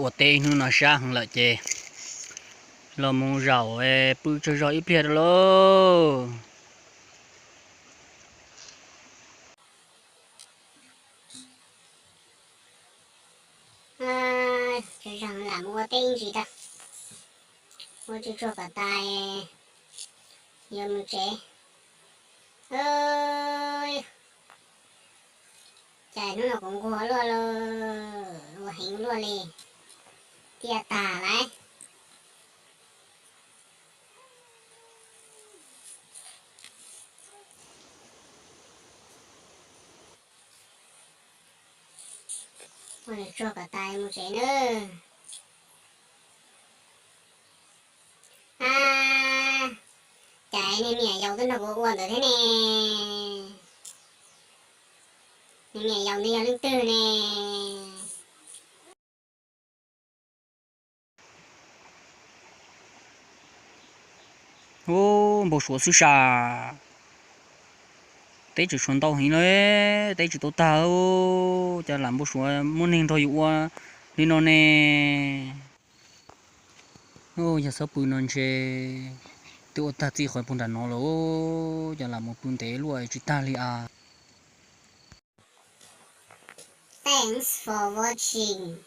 Ua teb ib hnub no sab heev lawm ces los mus zaum pw tsaug zog ib pliag rau lauj. Tsaug zog lam mus ua teb ib ntsis tag, ua tsuag tsuag kom tas yuav mus tsev. Cas hnub no kuv nquag luaj lauj, ua heev luaj li, tiaj tag lawm. Ua tsuag kom tas mus tsev nawb. A, cas niag me nyuam yaus twb nrog kuv ua ntawd thiab ne? Niag me nyuam yaus ntawd yog leej twg ne? Ub, npau suav xwb sas. Teb tseem tshuav ntau heev li, teb tsis tau tag, cas lam npau suav muaj neeg nrog yus ua li no ne. Yog txhob pw no ntshe twb ua tag txij qhov puag nram no lawm, cas lam mus pw ntev luaj tsis tag li as. Thanks for watching.